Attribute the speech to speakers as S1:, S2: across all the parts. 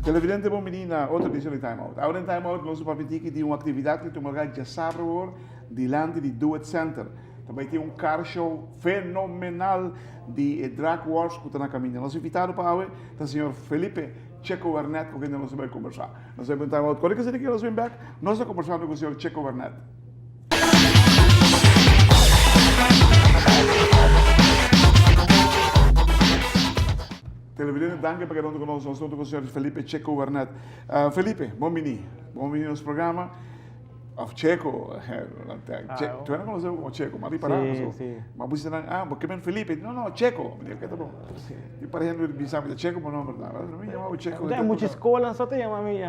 S1: Televidente bon bini na otro edicion di Time Out. Awe den Time Out nos papia tiki di un actividad cu tuma lugar djasabra awor dilanti di Do It Center. Ta bay tin un car show fenomenal di e drag wars cu ta na caminda. Nos invitado pa awe ta señor Felipe Checo Wernet cu kende nos ta bay combersa. Nos ta bay pa un time out. Cuando que nos bin bek nos ta combersando cu señor Checo Wernet. Televidente danki pa keda hunto cu nos. Nos ta hunto cu señor Felipe Checo Wernet. Felipe, bon bini. Bon bini na nos programa. Of Checo, tu no conoce como Checo, ma ripará
S2: Sí,
S1: so.
S2: sí.
S1: Ma busi nan, ah, bo ke men Felipe? No, no, Checo. Mi digo, ke ta bon.
S2: Sí.
S1: Y para gente bisa mi Checo bo nomber, no, mi llama Checo.
S2: Den mucha escola so ta yama mi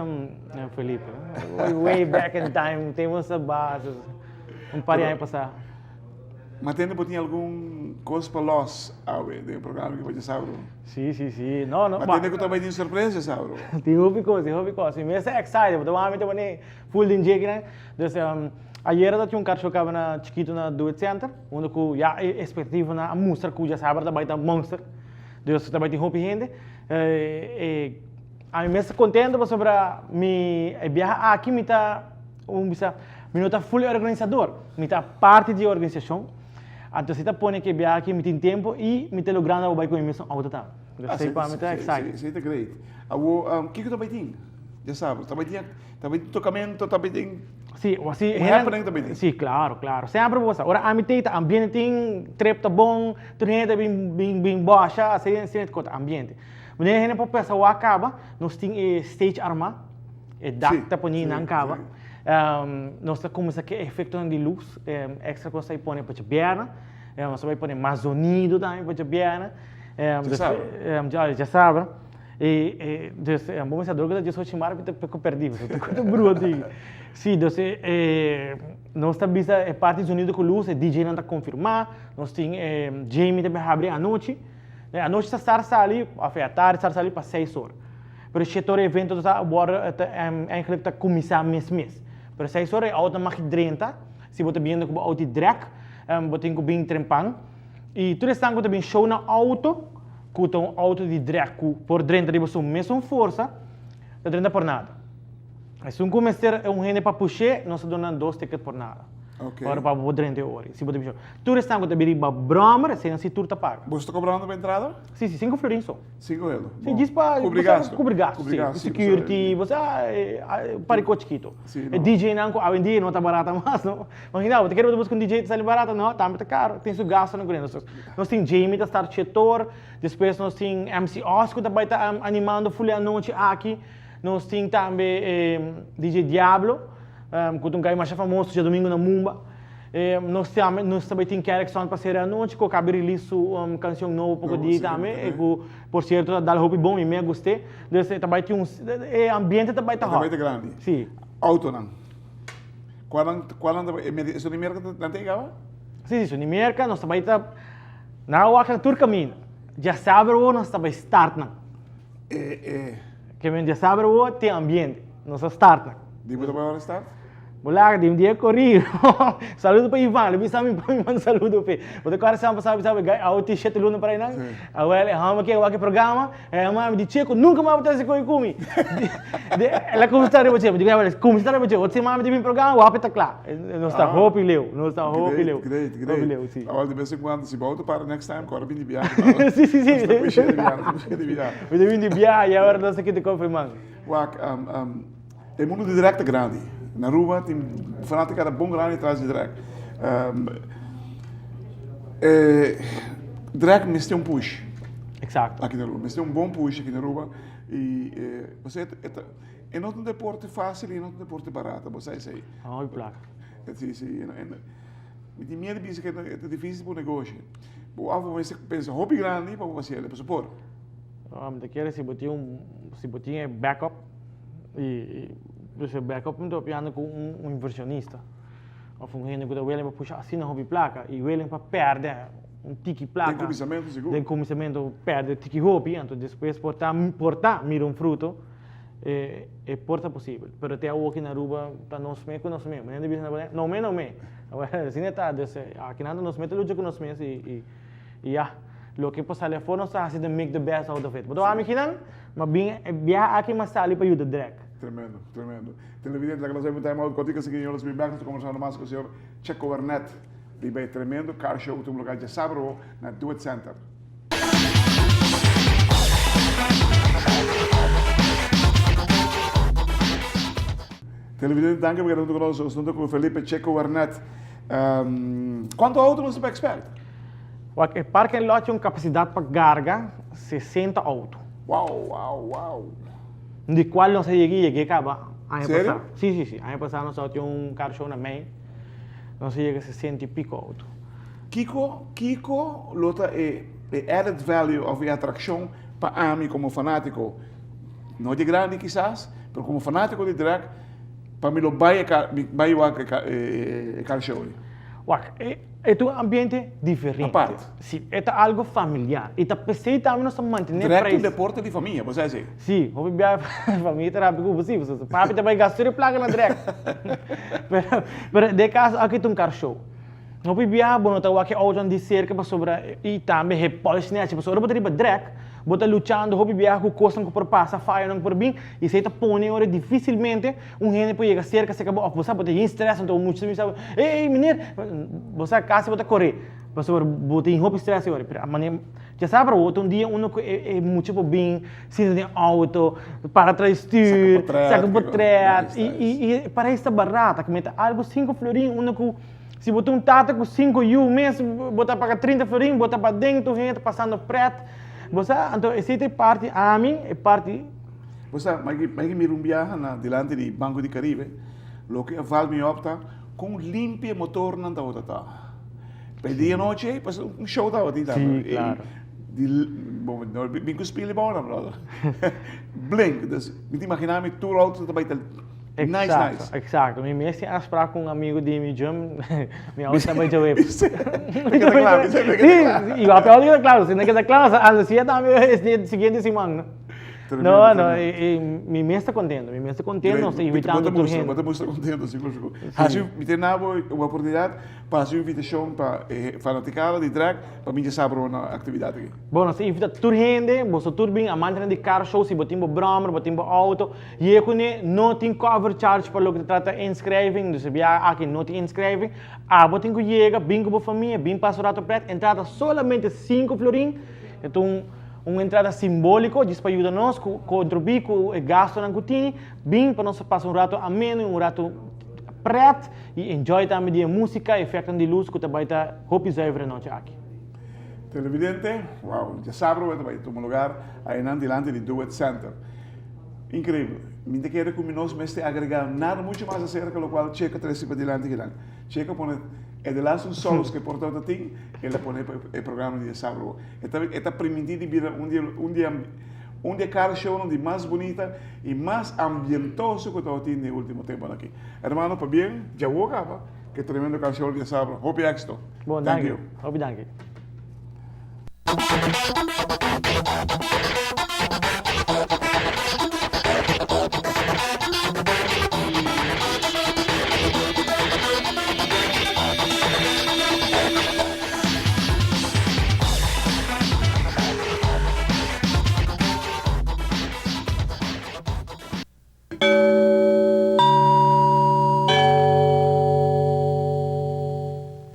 S2: Felipe. Way, way back in time, tenemos a base, un par de aña pasá.
S1: Ma tende bo tin algun kos pa los awe den e programa ki bo djasabro?
S2: Si, si, si. No, no.
S1: Ma tende ku ta bai tin sorpresa djasabro?
S2: Tin hopi kos, tin hopi kos. Mi mes ta excited, bo ta wak mi ta pone full den djeki nan. Dus ayera ta tin un car show kaba na chikito na Do It Center, unda ku ya e expectativanan a mustra ku djasabra ta bai ta monster. Dus ta bai tin hopi hende. E ami mes ta kontento pasobra mi e biaha aki mi ta. Un bisa, mi no ta full organisador, mi ta parti di e organisashon. Anto si ta pone ke biaha aki mi tin tempo i mi ta logrando abo bai ku mi mesun auto tambe.
S1: Ah,
S2: Esei pa mi ta excited.
S1: Esei ta great. Awo, kiko ta bai tin? Djasabra, ta bai tin, ta bai tin tokamento, ta bai tin.
S2: Si, o si.
S1: Un happening ta bai tin.
S2: Si, klaro, klaro. Semper bo sa, ora ami t'ei ta ambiente tin, trip ta bon, tur hende ta bin bin bin bòsha, asina asina ta ambiente. Wanneer hende por pensa wak kaba, nos tin e stage armá. E dak ta poni nan kaba. Nos ta kuminsá ku e efektonan di lus ekstra ku nos ta bai pone pa djabièrnè. Nos ta bai pone mas zonido tambe pa djabièrnè. Djasabra. I dus bo mester dor ku ta diesocho mara mi ta poko pèrdí pasobra ta kos brua tin. Si, dus nos ta bisa e parti zonido ku lus e DJ nan ta konfirmá. Nos tin Jamie ta bai habri anochi. Anochi ta start sali òf e atardi start sali pa seis or. Pero shete ora e evento ta wòrdu ta eigenlijk ta kuminsá mes mes. Pero seis ora e outo mag drenta, si bo ta biendo ku bo outo di drèk, bo tin ku bin trempan. I tur esnan ku ta bin show nan outo, ku ta un outo di drèk ku por drenta riba su mesun forsa, ta drenta por nada. Esun ku mester un hende pa push'é, nos ta duna nan dos ticket por nada. Ora pa bo drenta e ora, si bo ta bin show. Tur esnan ku ta bin riba bròmer, eseinan si tur ta paga.
S1: Boso ta kobrando pa entrada?
S2: Si, si, sinku florin so.
S1: Sinku euro.
S2: Si, djis pa
S1: Kubri gasto.
S2: Kubri gasto,
S1: Kubri
S2: si.
S1: gasto, si,
S2: Security, bo sa, pariko chikito.
S1: Si,
S2: E
S1: no.
S2: DJ-nan ku awendia no ta barata mas, no? Imagina bo, ta kere bo ta buska un DJ ta sali barata? No, tambe ta karo, tin su gastonan ku nos. Nos tin Jamie ta start shetor, despues nos tin MC Oz ku ta bai ta animando ful e anochi aki. Nos tin tambe DJ Diablo, ku ta un kai masha famoso djadumingu na Mumba. Nos tambe nos ta bai tin Kerkson pa sera anochi ku a kabi release su kanshon nobo poko dia tambe e ku por sierto ta dal hopi bon mi mi a gust'é. Dus e ta bai tin un e ambiente ta bai ta
S1: E ta
S2: hòt.
S1: bai ta grandi.
S2: Si.
S1: Outonan. Kualnan kualnan ta bai e su di Merka nan ta yega awe?
S2: Si si su di Merka nos ta bai ta nan a wak nan tur kaminda. Djasaber awor nos ta bai start nan.
S1: E e.
S2: Ke men djasaber awor tin ambiente. Nos a start nan.
S1: Di bo ta bai ora start?
S2: Bo laga di un dia corrido. Saludo pa Ivan, lo bisa mi pa mi manda saludo p'e. Bo ta corda semana pasado bisa gai awo tin shete luna por ainan. Awel e homber ke wak e programa, e mami di Checo nunca mas bo ta hasi koe ku mi. El a cuminsa riba dje, mi di awel cuminsa riba dje, otro semana mi tin bin programa wapi ta kla. Nos ta hopi leu, nos ta hopi leu.
S1: Great, great,
S2: Hopi leu, si.
S1: Awel di bes en cuando si bo auto para next time kore bin di biahe.
S2: Si, si, si.
S1: Nos ta push'e di biahe, nos ta push'e di biahe.
S2: Mi ta bin di biahe y awor nos ta kita confirman.
S1: Wak, E mundo di drag ta grandi. Na Aruba tin fanaticada bon grandi tras di drag. E drag mester un push.
S2: Exacto.
S1: Aki na Aruba. Mester un bon push aki na Aruba. Y pasobra e ta, e no ta un deporte facil y e no ta un deporte barato, bo sa esey.
S2: Hopi placa.
S1: Si, si. Mi tin miedo di bisa cu e ta dificil pa un negoshi. Bo af bo mester pensa hopi grandi pa bo haci el, pasobra por.
S2: Mi ta kere si bo tin un, si bo tin e backup. Y dus e backup mi ta papiando cu un inversionista of un hende cu ta willing pa pusha asina hopi placa y willing pa perde un tiki plaka.
S1: Den kuminsamentu sigur.
S2: Den kuminsamentu pèrdè tiki hopi, anto despues por ta por ta mira un fruto, e e por ta posibel. Pero te awoki na Aruba ta nos mes ku nos mes. Manera di bisa na Boneiru, no me no me. Asina ta, dus akinan ta nos mes ta lucha ku nos mes i i i ya. Loke por sali afó nos ta hasi the make the best out of it. Bo ta wak mi kinan? Ma bin e biaha aki m'a sali pa yuda drek.
S1: Tremendo, tremendo. Televidente, laga nos bai un time out kòrtiku asina nos bin bèk nos ta kombersando mas ku señor Checo Wernet riba e tremendo car show ku ta un lugá djasabro na Do It Center. Televidente, danki pa keda huntu ku nos. Nos ta huntu ku Felipe Checo Wernet. Kuantu outo nos ta por expect?
S2: Wak, e parking lot tin un kapasidat pa garga 60 outo.
S1: Wow, wow, wow.
S2: Di kual nos a yega i yeg'é kaba aña
S1: Serio?
S2: pasá. Sí, sí, sí. Aña pasá nos tabatin un car show na mei. Nos a yega 60 i piko outo.
S1: Kiko, kiko lo ta e e added value of e atrakshon pa ami komo fanátiko? No di grandi kisas, pero komo fanátiko di drag, pa mi lo bai e car, mi bai wak e car e car show ei.
S2: Wak, e E ta un ambiente diferente.
S1: Apart.
S2: Si, e ta algo familiar. I ta p'esei tambe nos ta mantené
S1: Drek
S2: prijs.
S1: un deporte di famia, bo sa esei?
S2: Si, hopi bia famia ta rapi ku bo, si, pasobra papi ta bai gasta tur e plaka na drek. Pero, pero den e kaso aki ta un car show. Hopi bia bo no ta wak e autonan di serka pasobra i tambe he polish nechi, pasobra ora bo ta riba drek, bo ta luchando hopi bia ku kosnan ku por pasa, fayonan ku por bin, i esei ta pone ora difisilmente Un hende por yega serka serka bo of bo sa bo ta yin stress anto mucha ta bisa bo ey meneer bo sa kasi bo ta kore pasobra bo tin hopi stress e ora pero a manera dja sa pero ta un dia uno ku e mucha por bin sinta den auto para tras di stuur saka potret i pareis ta barata ku meta algo sinku florin uno ku si bo ta un tata ku sinku yu mes bo ta paga trinta florin bo ta paden tur hende ta pasando pret bo sa anto esei ta e parti ami e parti.
S1: Bo sa, mi a mira un biaha na dilanti di Banco di Caribe, loke a val mi op ta kon limpia e motornan tabata ta. Pa e dia anochi ei, pasobra un show tabatin tambe.
S2: Sí, claro.
S1: Di, bo, no bin ku spil di bou nan, brother. Blink, dus mi ta imagina mi tur auto ta bai ta nice, nice.
S2: Exacto, exacto. Mi mes tin afspraak ku un amigo di mi djum, mi auto ta bai djawe.
S1: Mi keda kla, mi keda kla.
S2: Sí, i wak e auto keda kla, si no keda kla, anuncia tambe e siguiente siman. No, no, i mi mes ta contento, mi mes ta contento, nos ta invitando tur hende.
S1: Bo ta mustra contento, sigur, sigur. Haci, mi ta na bo un oportunidad pa haci un invitacion pa e fanaticada di drag pa bin djasabro na actividad aki.
S2: Bo, nos ta invita tur hende, boso tur bin, amantenan di car show, si bo tin bo brommer, bo tin bo auto, yega cune, no tin cover charge pa loke ta trata inschrijving, dus e biaha aki no tin inschrijving, abo tin cu yega, bin cu bo famia, bin pasa un rato pret, entrada solamente cinco florin, e ta un. Un entrada simbóliko djis pa yuda nos ku kontribuí ku e gastunan ku tini, bin pa nos pasa un ratu ameno i un ratu prèt i enjoy tambe di e músika i efèktonan di lus ku ta bai ta hopi zuiver e nochi aki.
S1: Televidente, wow, djasabra ta bai tuma lugar ainan dilanti di Do It Center. Increibel. Mi ta kere ku mi nos mester agrega nada mucho mas aserka lokual Checo trese padilanti kinan. Checo pone e de laatste saus ku e por tabata tin, el a pone pa e programa di djasabra. E ta e ta primintí di bira un di un di un di e car shownan di mas bunita i mas ambientoso ku tabatin den e ultimo temponan aki. Hermano, pabien, djawo kaba ku e tremendo car show di djasabra. Hopi éxito.
S2: Bon,
S1: Thank
S2: danki.
S1: you.
S2: Hopi danki.